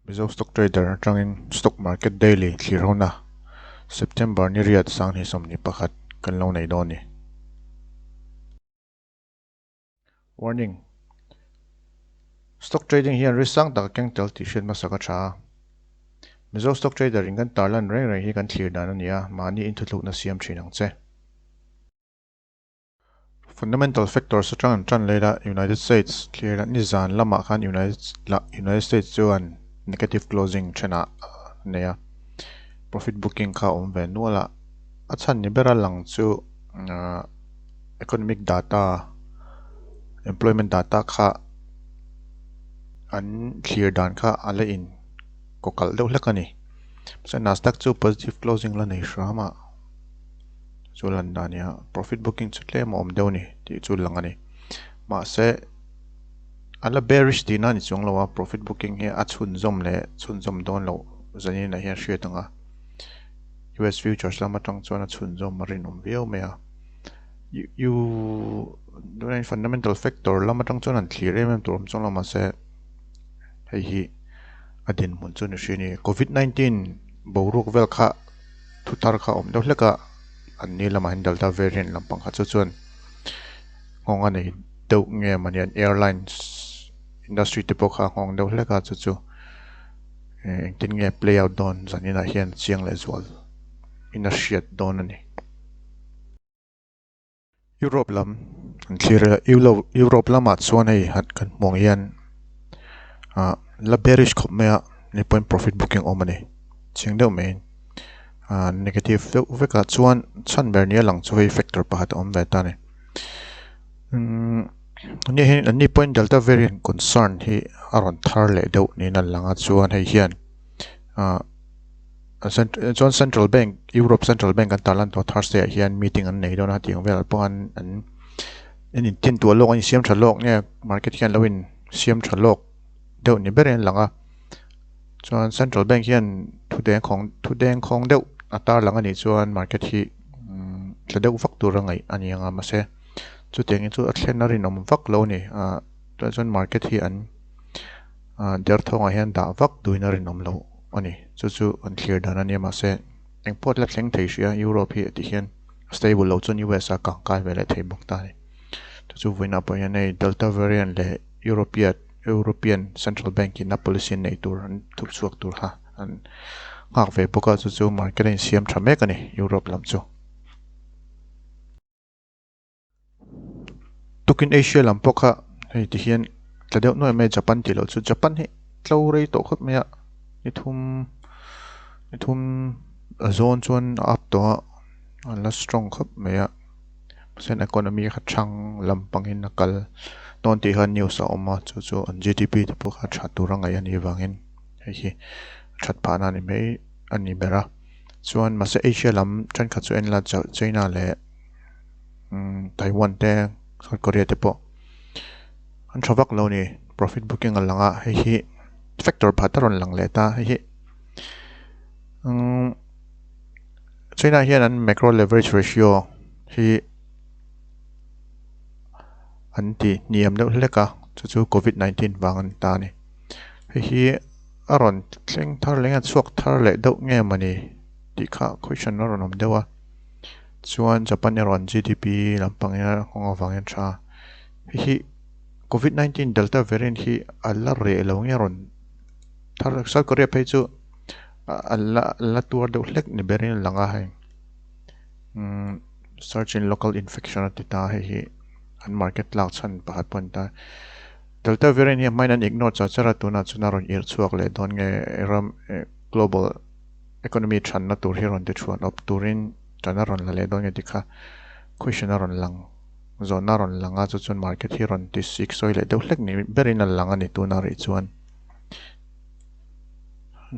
Mizo Stock Trader atangin Stock Market Daily thlir hona September ni riat sanghnih 21 kan lo nei dawn a ni. Warning, Stock trading hian risk sang tak a keng tel tih hriat hmasa ka tha a. Mizo Stock Trader in kan tarlan reng reng hi kan thlir dan a ni a, mahni inthutlukna siam thin ang che. Fundamental factors atang an tan leh la, United States thlir la, nizan lamah khan United States chuan negative closing thenah a nei a, profit booking kha a awm ve nual a, a chhan ni bera lang chu economic data, employment data kha an thlir dan kha a la in kaw kalh deuh hlek a ni. Mahse Nasdaq chu positive closing la nei hram a. Chu lan dan nia profit booking chu tlem a awm deuh a ni tih chu lang a ni. Mahse a la bearish tihna a ni chuang lo a, profit booking hi a chhunzawm leh chhunzawm dawn loh zanin ah hian hriat ang a. US futures lam atang chuan a chhunzawm a rinawm viau mai a. U tunah fundamental factor lam atang chuan an thlir em em tur awm chuang lo mahse hei hi a dinhmun chu ni hri a ni. Covid 19 boruak vel kha. Thu thar kha awm deuh hlek a, an ni lamah hian Delta variant lampang kha chu chuan nghawng a nei deuh nge mawni an airlines industry te pawh kha a nghawng deuh hlek a chu chu engtin nge play out dawn zaninah hian chiang leh zual in a hriat dawn a ni. Europe lam an thlir a Europe lamah chuan hei han kan hmuh ang hian ah la bearish khawp mai a ni pawhin profit booking awm a ni chiang deuh mai ah negative deuh vekah chuan chhan ber nia lang chu hei factor pakhat a awm ve ta a ni umm ani hi an ni pawhin delta variant concern hi a rawn thar leh deuh niin a lang a chuan hei hian ah. Chuan Central Bank, Europe Central Bank an tarlan tawh Thursday ah hian meeting an nei dawn a tiang velah pawh an an an intin tuah lawk an insiam tha lawk nge market hian lo insiam tha lawk deuh ni berin a lang a. Chuan Central Bank hian thu deng khawng thu deng khawng deuh a tarlang a nih chuan market hi tla deuh vak tur a ngaih a ni ang a mahse chutiangin chu a thlen a rinawm vak lo a ni. Ah tunah chuan market hi an ah derthawngah hian dah vak duhin a rinawm loh. a ni. Chu chu an thlir dan a nia mahse eng pawh la thleng thei hrih a Europe hi ti hian stable lo chuan US a kang kai ve leh thei bawk ta a ni. Chu chu vawiinah pawh hian hei Delta variant leh European European Central Bank in a policy an neih tur an thup chhuak tur kha an nghak ve bawk a chu chu market a insiam tha mek a ni Europe lam chu. Tukin Asia lam pawh kha hei ti hian tla deuh nuai mai a Japan tih loh chu Japan hi tlo rei tawh khawp mai a ni thum ni thum a zawn chuan a up tawh a a la strong khawp mai a mahse economy kha thang lampangin a kal dawn tih kha news a awm a chu chu an G D P te pawh kha tha tur a ngaih a nih avangin hei hi a that phah na a ni mai a ni ber a chuan mahse Asia lam thenkhat chu en la China leh. Taiwan te South Korea te pawh an tha vak lo a ni profit booking a lang a hei hi factor pakhat a rawn lang leh ta hei hi umm China hian an macro leverage ratio hi an ti hniam deuh hlek a chu chu covid 19 vang a ni ta a ni hei hi a rawn thleng thar leh nge a chhuak thar leh deuh nge mawni tih kha question a rawn awm deuh a. Chuan Japan erawh an GDP lampang hian a nghawng avangin tha. Hei hi Covid 19 Delta variant hi a la reh lo nge rawn thar South Korea phei chu a la la tuar deuh hlek ni berin a lang a hei umm search in local infection a ti ta hei hi an market lak chhan pakhat pawh a ni ta. Delta variant hi a hmain an ignore char char a tunah chuan a rawn irh chhuak leh dawn nge ram global Economy thanna tur hi rawn ti thuan awp turin tan a rawn la leh dawn nge tih kha question a rawn lang zawhna a rawn lang a chu chuan market hi rawn ti sik sawi leh deuh hlek ni berin a lang a ni tuna rih chuan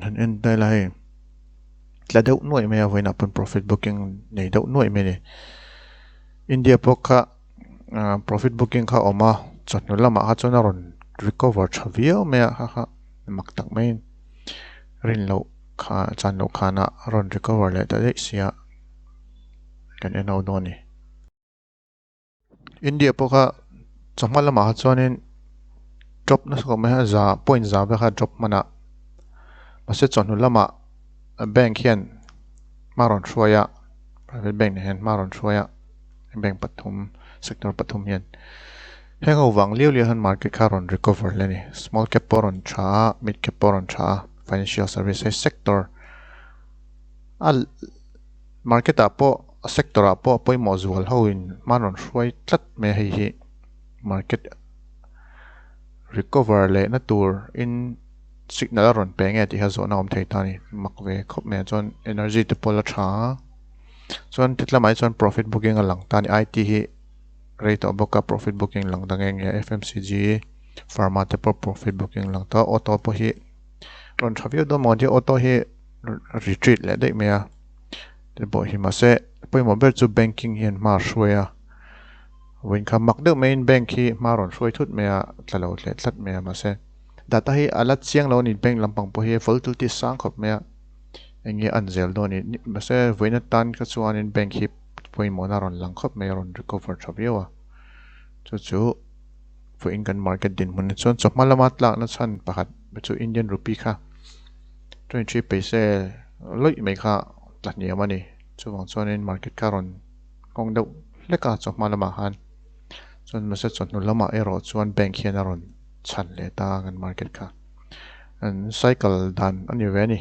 han en ta ila hei tla deuh nuaih mai a vawiinah pawn profit booking nei deuh nuaih mai a ni India pawh kha ah profit booking kha a awm a chawhnu lamah kha chuan a rawn recover tha viau mai a ha ha mak tak maiin rin loh kha chan loh khanah a rawn recover leh ta daih sia kan en ho dawn a ni. India pawh kha chawhma lamah kha chuanin drop nasa khawp mai a za point za vel kha drop hman a. Mahse chawhnu lamah bank hian hma rawn hruai a, private bank nen hian hma rawn hruai a, bank pathum sector pathum hian heng ho vang liau liau hian market kha a rawn recover hle a ni. Small cap pawh a rawn tha a, mid cap pawh a rawn tha a, financial service hei sector a market ah pawh a sector ah pawh a pawimawh zual ho in hma an rawn hruai tlat mai a hei hi market recover leh na tur in signal a rawn pe nge tih kha zawhna a awm thei ta a ni mak ve khawp mai a chuan energy te pawh a la tha a chuan ti tlamah hi chuan profit booking a lang ta a ni I_T hi rei tawh bawk a profit booking lang ta nge nge F_M_C_G pharma te pawh profit booking lang ta auto pawh hi rawn tha viau dawn maw ang auto hi retreat leh daih mai a te pawh hi mahse pawimawh ber chu banking hian hma a hruai a vawiin kha mak deuh maiin bank hi hma a rawn hruai thut mai a tla lo hleh tlat mai a mahse data hi a la chiang lo a ni bank lampang pawh hi volatility sang khawp mai a eng nge an zel dawn a ni mahse vawiin atan kha chuanin bank hi pawimawhna a rawn lang khawp mai a rawn recover tha viau a chu chu vawiin kan market dinhmun ah chuan chawhma lama tlakna chhan pakhat chu Indian rupee kha 23 paise lawih mai kha tla hniam a ni chuvang chuanin market kha a rawn nghawng deuh hlek a chawhma lamah khan chuan mahse chawhnu lamah erawh chuan bank hian a rawn chhan leh ta a kan market kha an cycle dan a ni ve a ni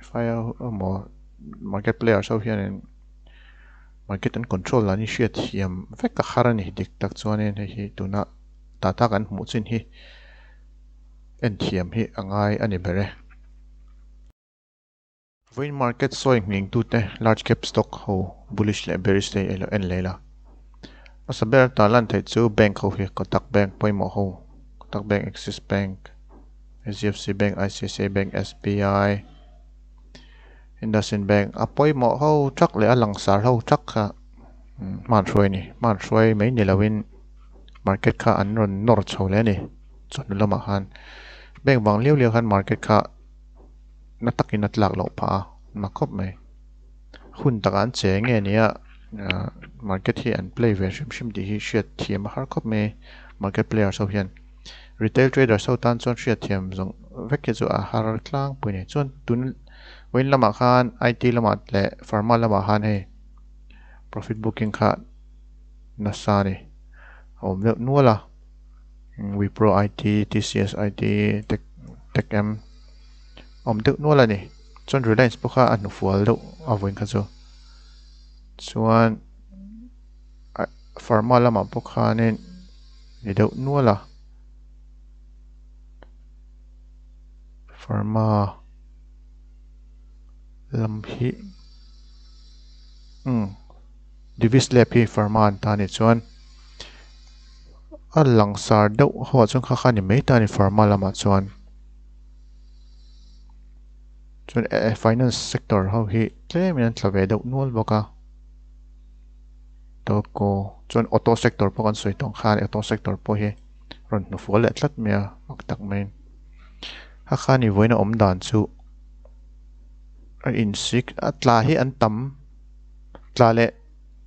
fire emaw market players ho hianin market an control dan hi hriat thiam vek a har a ni dik tak chuanin hei hi tuna data kan hmuh chin hi en thiam hi a ngai a ni ber e. Vawiin market sawi nghing tute large cap stock ho bullish leh bearish te hi ilo en leh ila. Hmasa ber ta lan theih chu bank ho hi Kotak Bank pawimawh ho Kotak Bank, Axis Bank, HDFC Bank, ICICI Bank, SBI, IndusInd Bank a pawimawh ho thak leh a langsar ho thak kha hman hruai a ni. Hman hruai mai ni loin market kha an rawn nawr chho leh a ni. Chawhnu lamah khan bank vang liau liau khan market kha na takin a tlak loh phah a na khawp mai hun takah an che nge nia market hi an play ve hrim hrim tih hi hriat thiam a har khawp mai market players ho hian retail traders ho tan chuan hriat thiam zawng vek hi chu a har tlangpui a ni chuan tun vawiin lamah khan I_T lamah leh pharma lamah khan hei profit booking kha nasa a ni a awm deuh nual a. Wipro IT, TCS IT, Tech Tech M awm deuh nual a ni. Chuan Reliance pawh kha a hnufual deuh a vawiin kha chu. Chuan pharma lamah pawh khanin ni deuh nual a. Pharma lam hi umm Divis Lab hi pharma an ta a nih chuan. A langsar deuh ho ah chuan kha kha a ni mai ta a ni pharma lamah chuan chuan eh finance sector ho hi tlemin an tla ve deuh nual bawk a telco chuan auto sector pawh kan sawi tawh khan auto sector pawh hi rawn hnu fual leh tlat mai a mak tak maiin kha kha ni vawiin a awm dan chu a insik a tla hi an tam tla leh.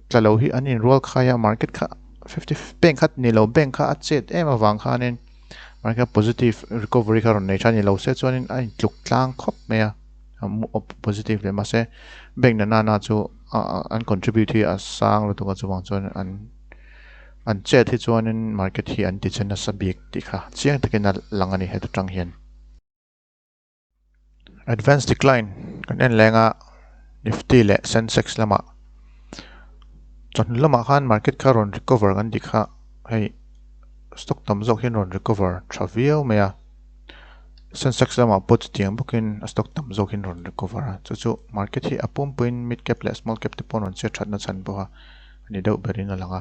Tla lo hi an inrual khai a, market kha 50 bank kha ni lo bank kha a chet em avang khanin market positive recovery kha rawn nei tha ni lo se chuanin a intluk tlang khawp mai a positive leh mahse bank na nana chu an contribute hi a sang lutuk a chuvang chuan an an chet hi chuanin market hi an ti che nasa bik tih kha chiang takin a lang a ni heta tang hian. Advance decline kan en leng a Nifty leh Sensex lamah chawhnu lamah khan market kha rawn recover kan tih kha hei stock tam zawk hian rawn recover tha viau mai a Sensex lamah pawh chutiang bawkin a stock tam zawk hian rawn recover a chu chu market hi a pumpuiin mid cap leh small cap te pawh an rawn chhiat thatna chhan bawk a a ni deuh berin a lang a.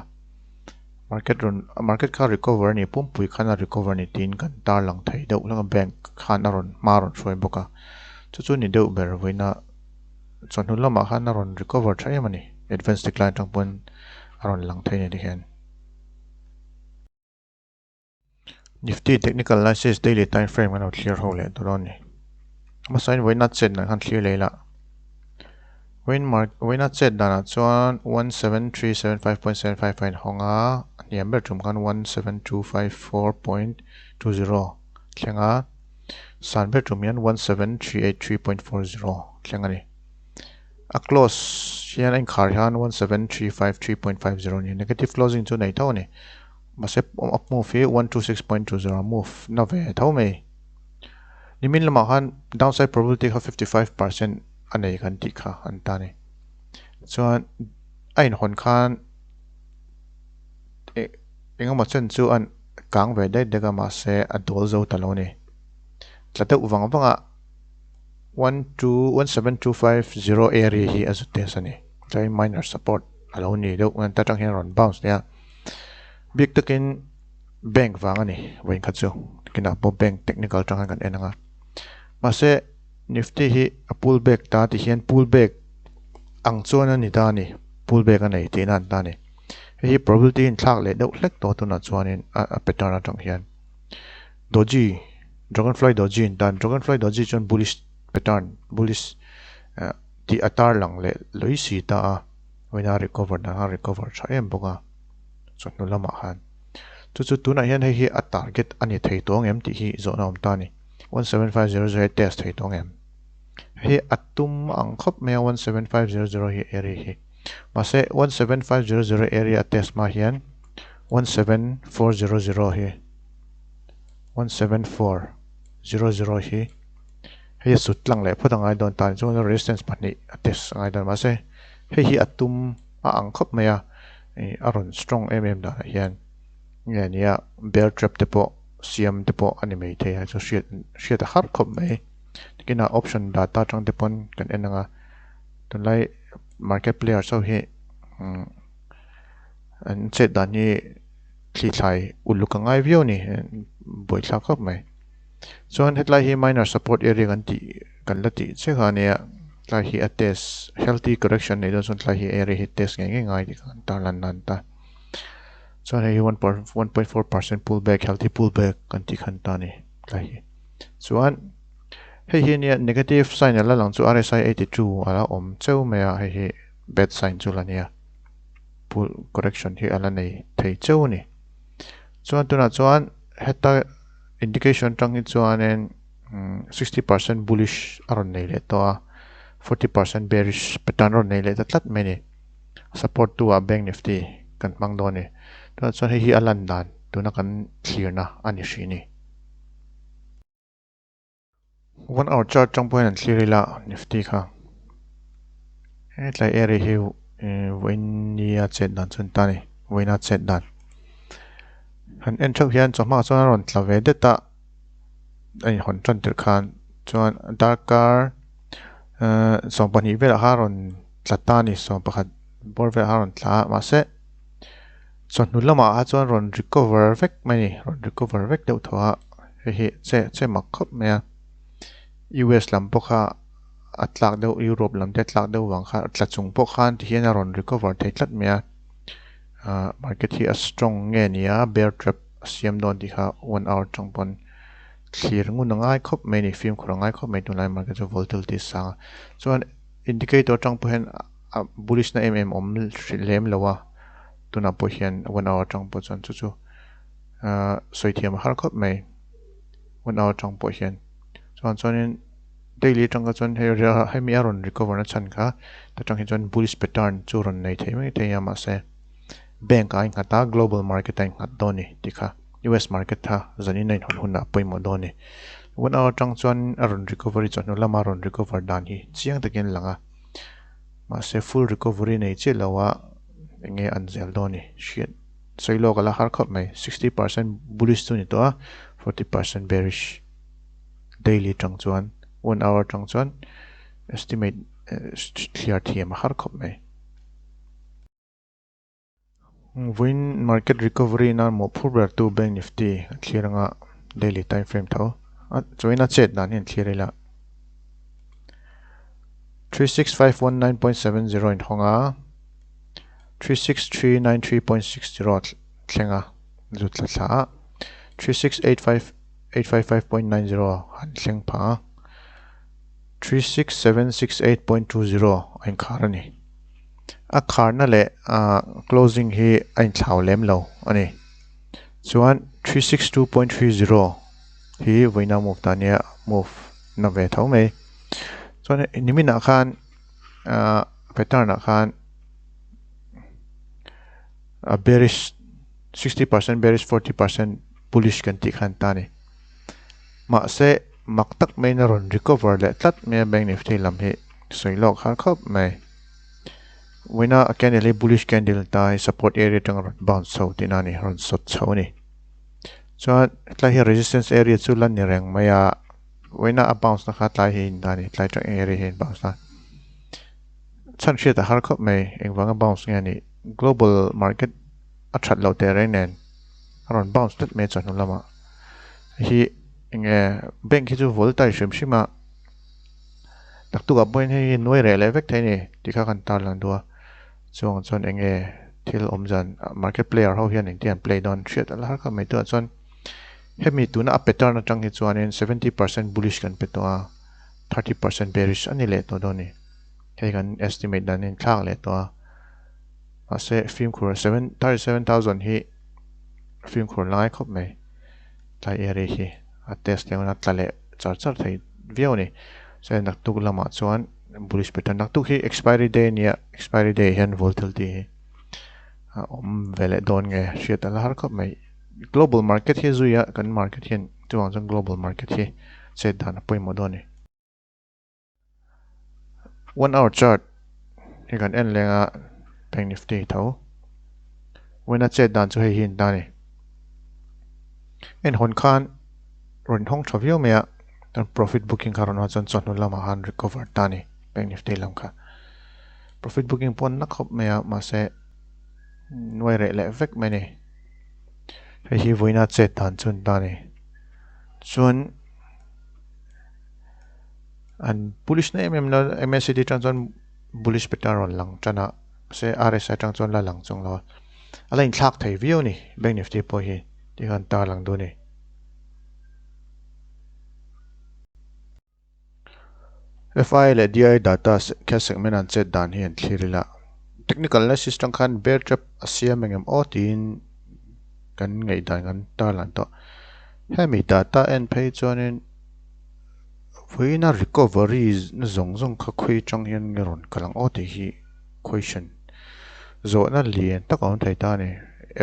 Market rawn market kha recover a ni pumpui khan a recover a ni tiin kan tarlang thei deuh hlek a bank khan a rawn hma a rawn hruai bawk a chu chu ni deuh ber vawiina chawhnu lamah khan a rawn recover tha em a ni advance decline atang pawn a rawn lang thei a ni tikhian. Nifty technical analysis daily time frame kan lo thlir ho leh dawn a ni hmasain vawiina chet dan khan thlir leh ila. Vawiin chet danah chuan 17375.75 a inhawng a, a hniam ber tum khan 17254.20 thleng a. San ber tum hian 17383.40 thleng a ni. A close hian a inkhar hian 17353.50 a ni. Negative closing chu nei tho a ni. Mahse up move hi 126.20 a move na ve tho mai. Nimin lamah khan downside probability kha 55% a nei kan tih kha an ta a ni. Chuan a inhawn khan engemaw chen chu an kang ve daih daih a mahse a dawl zo ta lo a ni. Tla deuh vang vang a 1 17250 area hi a zu test a ni. Chuan minor support a lo ni deuh ta tang hian a rawn bounce leh a. Bik takin bank vang a ni vawiin kha chu kinah pawh bank technical atang hian kan en ang a. Mahse Nifty hi a pull back ta ti hian pull back ang chuan a ni ta a ni. Pull back a nei tihna an ta a ni. Hei hi probability in thlak leh deuh hlek tawh tunah chuanin a pattern atang hian doji dragonfly doji in tan dragonfly doji chuan bullish pattern bullish tih a tarlang leh lawih si ta a vawiina recover dan a recover tha em bawk a chawhnu lamah khan chu chu tunah hian hei hi a target a ni thei tawh ang em tih hi zawhna awm ta a ni 17500 hi test thei tawh ang em hei a tum ang khawp mai a 17500 hi area hi mahse 17500 area a test hma hian 17400 hi 17400 hi hei a sut tlang leh phawt a ngai dawn ta ni chuan resistance pahnih a test a ngai dawn mahse hei hi a tum a ang khawp mai a a rawn strong em em danah hian nge nia bear trap te pawh siam te pawh a ni mai thei a chu hriat hriat a har khawp mai tikinah option data atang te pawn kan en anga tunlai market players ho hi an chet dan hi thli thlai uluk a ngai viau a ni buaithlak khawp mai chuan hetlai hi minor support area kan tih kan la tih chiah kha ania tlai hi a test healthy correction nei dawn chuan tlai hi area hi test ngei ngei ngai tih kha kan tarlan nan ta chuan hei hi 1.4% pull back healthy pull back kan tih khan ta a ni tlai hi chuan hei hi ania negative sign a la lang chu RSI 82 a la awm cheu mai a hei hi bad sign chu la nia pull correction hi a la nei thei cheu a ni chuan tunah chuan heta indication atang hi chuanin 60% bullish a rawn nei leh tawh a 40% bearish pattern a rawn nei leh ta tlat mai a ni support tu ah bank nifty kan hmang dawn a ni tunah chuan hei hi a lan dan tuna kan thlirna a ni hri a ni. One hour chart tang pawhin an thlir ila Nifty kha hetlai area hi vawiin nia chet dan chu an ta a ni vawiina chet dan han en theuh hian chawhma chuan a rawn tla ve det a a inhawn tan tirh khan chuan darkar ehh 12 velah khan a rawn tla ta a ni 11 bawr velah khan a rawn tla a mahse Chawhnu lamah kha chuan rawn recover vek mai a ni, rawn recover vek deuh tawh a, hei hi che che mak khawp mai a, US lam pawh kha a tlak deuh Europe lam te a tlak deuh vang khan tla chung pawh khan ti hian a rawn recover thei tlat mai a, ah market hi a strong nge ni a bear trap a siam dawn tih kha one hour atang pawn thlir ngun a ngai khawp mai a ni fimkhur a ngai khawp mai tunlai market chu volatility a sang a, chuan indicator atang pawh hian a bullish na em em awm hrilh lem lo a. Tunah pawh hian one hour atang pawh chuan chu chu ahh sawi thiam a har khawp mai one hour atang pawh hian chuan chuanin daily atang kha chuan hei hemi a rawn recover na chhan kha ta tang hi chuan bullish pattern chu rawn nei thei mai thei a mahse bank ah a innghat a global market a innghat dawn a ni tih kha US market kha zanin a inhawn hunah pawimawh dawn a ni one hour atang chuan a rawn recovery chawhnu lama rawn recover dan hi chiang takin a lang a mahse full recovery nei chiah lo a. Enge an zel dawn ni? Hriat sawi lawk a la har khawp mai. 60% bullish chu ni tawh a, 40% bearish. Daily tang chuan, one hour tang chuan estimate thliar thiam a har khawp mai. Vawiin market recovery nan mawhphur ber tu Bank Nifty a thlir anga daily time frame tho. A chuain a chet dan hi an thlir ila. 36519.70 inhawng a, 36393.60 thleng a zut thla thla a, 3685855.90 han thleng phah a, 36768.20 a inkhar a ni. A kharna leh closing hi a inthlau lem lo a ni. Chuan 362.30. Hi vawiina move ta nia move na ve tho mai. Chuan niminah khan ah pattern ah khan a bearish 60% bearish 40% bullish kan tih khan ta a ni. Mahse mak tak maiin a rawn recover leh tlat mai a bank nifty lam hi sawi lawk har khawp mai. Vawiina a candle hi bullish candle ta hi support area atanga rawn bounce chho tihna a ni rawn sawt chho a ni. Chuan tlai hi resistance area chu la ni reng mai a vawiina a bounce na kha tlai hi in dah a ni tlai tang area hi in bounce na. Chhan hriat a har khawp mai engvanga bounce nge a nih global market a that loh teh reng nen a rawn bounce tlat mai a chawhnu lamah hi enge bank hi chu volatile hrim hrim a naktukah pawhin hei hi nuai reh leh vek thei a ni tih kha kan tarlang duh a chuang chuan enge thil awm zan market player ho hian engtin an play dawn hriat a la har khawp mai tunah chuan hemi tuna a pattern atang hi chuanin 70% bullish kan pe tawh a 30% bearish a ni leh tawh dawn a ni hei kan estimate dan a inthlak leh tawh a. Mahse fimkhur 7 37,000 hi fimkhur lai khawp mai. Tlai area hi a test leh hunah tla leh char char thei viau a ni. Chuan naktuk lamah chuan bullish pattern naktuk hi expiry day a nia expiry day ah hian volatility hi a awm ve leh dawn nge hriat a la har khawp mai. Global market hi zui a kan market hian chuvang chuan global market hi chet dan a pawimawh dawn a ni. One hour chart hi kan en leng a bank nifty tho vawiina chet dan chu hei hi an ta a ni en hawn khan rawn hawng tha viau mai a chuan profit booking kha rawn awm a chuan chawhnu lamah khan recover ta a ni bank nifty lam kha profit booking pawh an la khawp mai a mahse nuai reh leh vek mai a ni hei hi vawiina chet dan chu an ta a ni chuan. An bullish na em em na MACD tang chuan bullish pattern rawn lang tan a mahse RSI tang chuan la lang chung lo a a la inthlak thei viau a ni bank nifty pawh hi tih khan tar lang duh a ni. FI leh DI data cash segment an chet dan hi an thlir ila technical analysis tang khan bear trap a siam engem aw tiin kan ngaihdan kan tar lang tawh hemi data en phei chuanin. Vawiina recovery na zawng zawng kha khawi atang hian nge rawn kal ang aw tih hi question zawhna lian tak a awm thei ta a ni.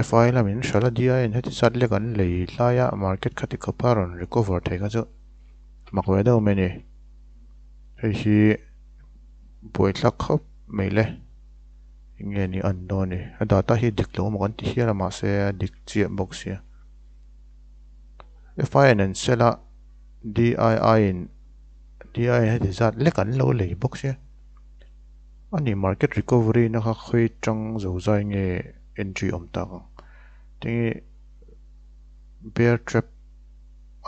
FI lamin hralh a DI in heti zat lek an lei lai a market kha tikhawpa rawn recover thei kha chu mak ve deuh mai a ni. Hei hi buaithlak khawp mai le eng nge ni an dawn ni a data hi dik lo maw kan ti hial a mahse a dik chiah bawk sia. FI in an sell a. DII in DI heti zat lek an lo lei bawk sia. Ani market recovery na kha khawi tang zo zai nge entry awm tak ang. Tinge bear trap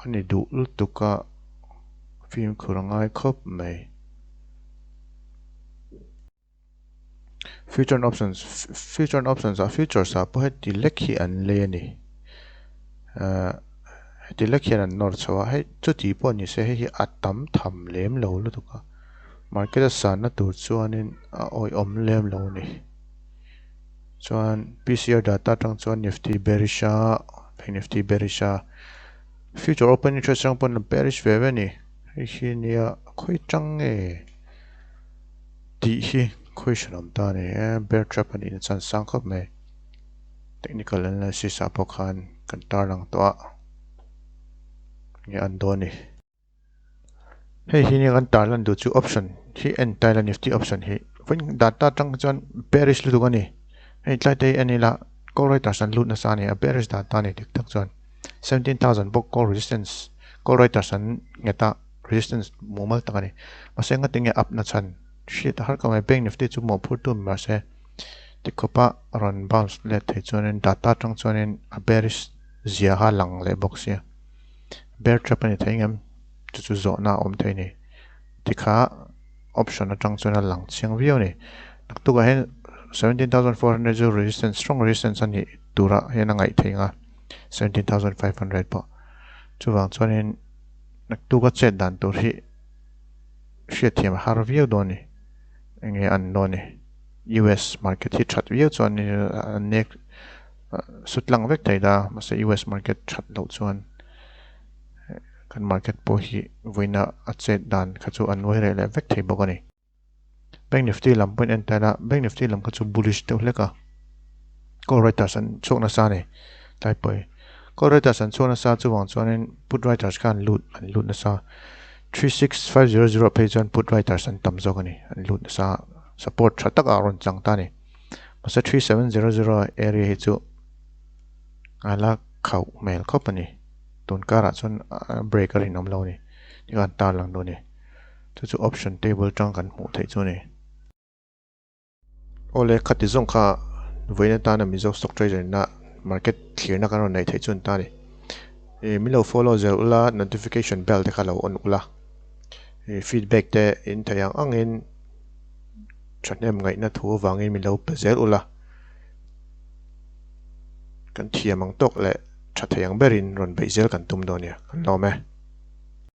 ani duh lutuk a fimkhur a ngai khawp mai. Future and options future and options ah futures ah pawh heti lek hi an lei a ni ahh heti lek hian an nawr chho a hei chuti pawh ni se hei hi a tam tham lem lo lutuk a market a sanna tur chuanin a awihawm lem lo a ni chuan P_C_R data atang chuan nifty bearish a nifty bearish a future open interest atang pawn a bearish ve ve a ni hei hi nia khawi tang nge. Tih hi question awm ta a ni e, bear trap a nihna chuan sang khawp mai. Technical analysis ah pawh khan kan tarlang tawh a, nge an dawn a ni. Hei hi nia kan tarlan duh chu option hi en ta ila nifty option hi vawiin data atang chuan bearish lutuk a ni. Hei tlai te hi en ila call writers an lut nasa a ni a bearish data a ni dik tak chuan 17,000 bawk call resistance call writers an nghet a. Resistance mumal tak a ni. Mahse nga tinge up na chhan hriat a har ka mai. Bank Nifty chu mawhphur tu mahse tikhawpa rawn bounce let thei chuanin data atang chuanin a bearish zia kha a lang leh bawk sia. Bear trap a ni thei ngem chu chu zawhna a awm thei a ni. Tikha option atang chuan a lang chiang viau a ni. Naktukah hian 17,400 chu resistance strong resistance a nih turah hian a ngaih theih ang a 17,500 pawh. Chuvang chuanin. Naktuk a chet dan tur hi hriatthiam a har viau dawn a ni. Enge an dawn ni? US market hi that viau chuan a nek sut lang vek thei ta mahse US market that loh chuan Kan market pawh hi vawiina a chet dan kha chu a nuai reh leh vek thei bawk a ni. Bank Nifty lam pawhin en ta ila, Bank Nifty lam kha chu bullish deuh hlek a, call writers an chhuak nasa a ni tlai pawh hi. Call writers an chhuak nasa chuvang chuanin put writers kha an lut an lut nasa. 36500 phei chuan put writers an tam zawk a ni, an lut nasa support tha tak a rawn chang ta a ni. Mahse 3700 area hi chu a la khauh hmel khawp a ni. Tun karah chuan break a rinawm lo a ni tih kha an tarlang dawn a ni. Chu chu option table tang kan hmuh theih chu a ni. Awle khati zawng kha vawiin atana Mizo stock trader ina market thlirna kan rawn neih theih chu an ta a ni. Ih min lo follow zel ula notification bell te kha lo on ula. Ih feedback te in theih ang angin thahnem ngaihna thu avangin min lo pe zel ula. Kan thiam ang tawk leh tha thei ang berin rawn beih zel kan tum dawn nia. Kan lawm e.